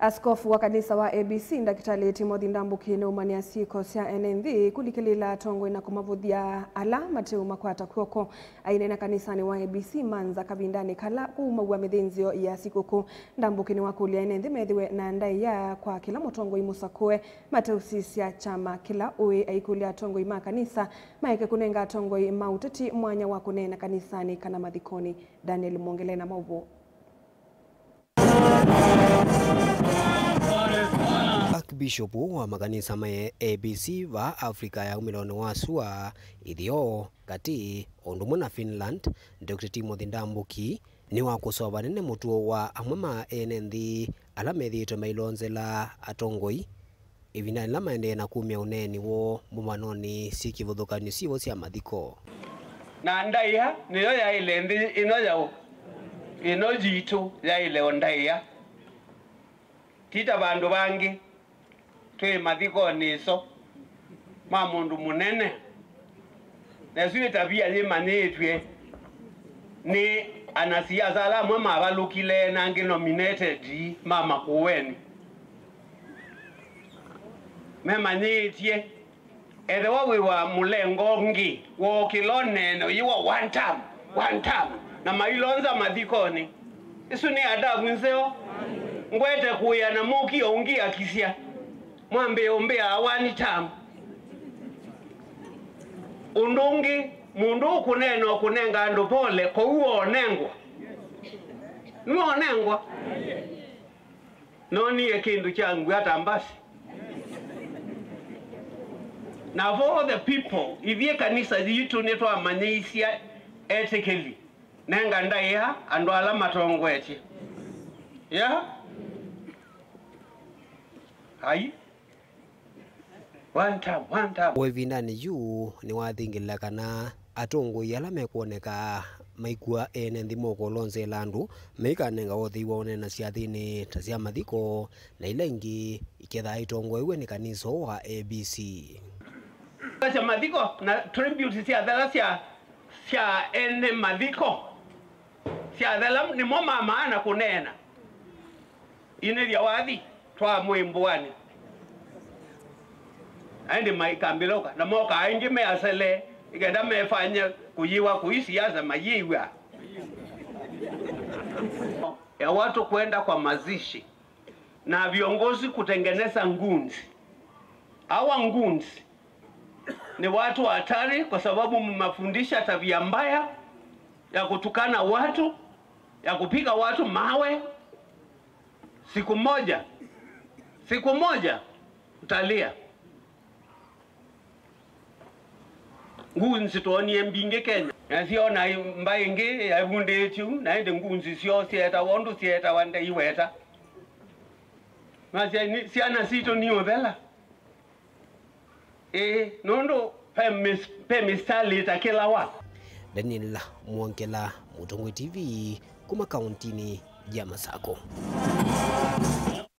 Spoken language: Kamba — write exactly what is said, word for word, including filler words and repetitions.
Askofu wa kanisa wa A B C, Ndakĩtalĩ Timothy Ndambuki, nĩũmanyĩasya syĩko sya ene nthĩ kũlikĩlĩĩla atongoi na kũmavũthya ala mateũmakwata kw'oko. Aineena kanisanĩ wa A B C Manza kavindanĩ kala kũumaw'a mĩthĩnzĩo ya sikũkũ, Ndambuki nĩwakũlya ene nthĩ methĩwe na ndaĩa kwa kĩla mũtongoi mũsakũe, mateũsisya kyama kĩla ũĩ. Aikũlya atongoi ma kanisa maeke kũnenga atongoi ma ũteti mwanya wa kũneena kanisanĩ kana mathikonĩ. Daniel Mwongele na maũvoo. Archbishop wa makanisa ma A B C va Africa ya umĩlonĩ wa sua, ĩtheo, katĩ, o ũndũ ũmwe na Finland, Doctor Timothy Ndambuki, nĩwakũsova nene mũtuo wa amwe ma ene nthĩ ala methĩĩtwe mailonzela atongoi ĩvindanĩ yĩla maendee na kumya ũneeni woo mbũmbanonĩ syĩ kĩvathũkany'o syĩvo sya mathiko. Na ndaĩa nĩyo yaĩle nthĩ ĩno yaũ, ĩno yitũ yaĩle o ndaĩa. Ti ta vandũ vangĩ twĩ mathikonĩ ĩso ma mũndũ mũnene. Na ĩsu nĩ tavia yĩmanyĩĩtw'e nĩ anasiasa ala amwe mavalũkile na angĩ nominated ma Makueni. Memanyĩĩtye ethĩwa wĩ wa mũlengo ũngĩ wookĩla ũneene ũyĩwa one term, one term, na mailonza mathikonĩ. Ĩsu nĩ adabu nzeo. Ngwete kũĩa na mũkio ũngĩ akisya. Mwambĩĩe ũmbĩaa one term. Ũndũ ũngĩ, mũndũ ũkũneena ũkũnenga andũ pole, kwoou woonengwa. Nĩwoonengwa? Noonie kĩndũ kya ngua ta mbasi. Na of all the people, ithyĩ kanisa yitũ nĩtwamanyĩisye etĩkĩli, nenga ndaĩa andũ ala matongoetye. Yeah? Ai. One time, one time. O ĩvindanĩ yu nĩwathingĩlĩla kana atongoi ala mekwoneka maikua ene nthĩ mokũlonzela andũ maikanenga ũthei wa ũneena syathĩnĩ ta sya mathiko na ila ingĩ ikethaa itongoew'e nĩ kanisa ũũ wa A B C. Sya mathiko na tribute syathela sya, sya ene mathiko syathela nĩmo ma maana kũneena. Inĩthya wathi twa mwĩ mbũanĩ. Na ĩndĩ maikambĩlũka, na mokaa aingĩ me asele, nĩkenda mefanye kũyĩwa kũi siasa mayĩw'a. Ya watu kwenda kwa mazishi na viongozi kutengeneza goons. Hawa goons ni watu hatari kwa sababu mmefundisha tabia mbaya ya kutukana watu, ya kupiga watu mawe. Siku moja, siku moja utalia. Nguu nzitonie mbingĩ Kenya. Na siona mbaĩ ĩngĩ yavundĩtye u, na ĩndĩ nguu nzi syoo syeetawa ũndũ syeetawa ndeiweta. Masya, "Nĩ, syana sitũ nĩ ũthela." Ĩĩ, nũndũ ve mĩs-, ve mĩsitalĩ ĩtakĩlawa. Daniel Mwongela, Mũtongoi T V, kuma kauntinĩ ya Masako.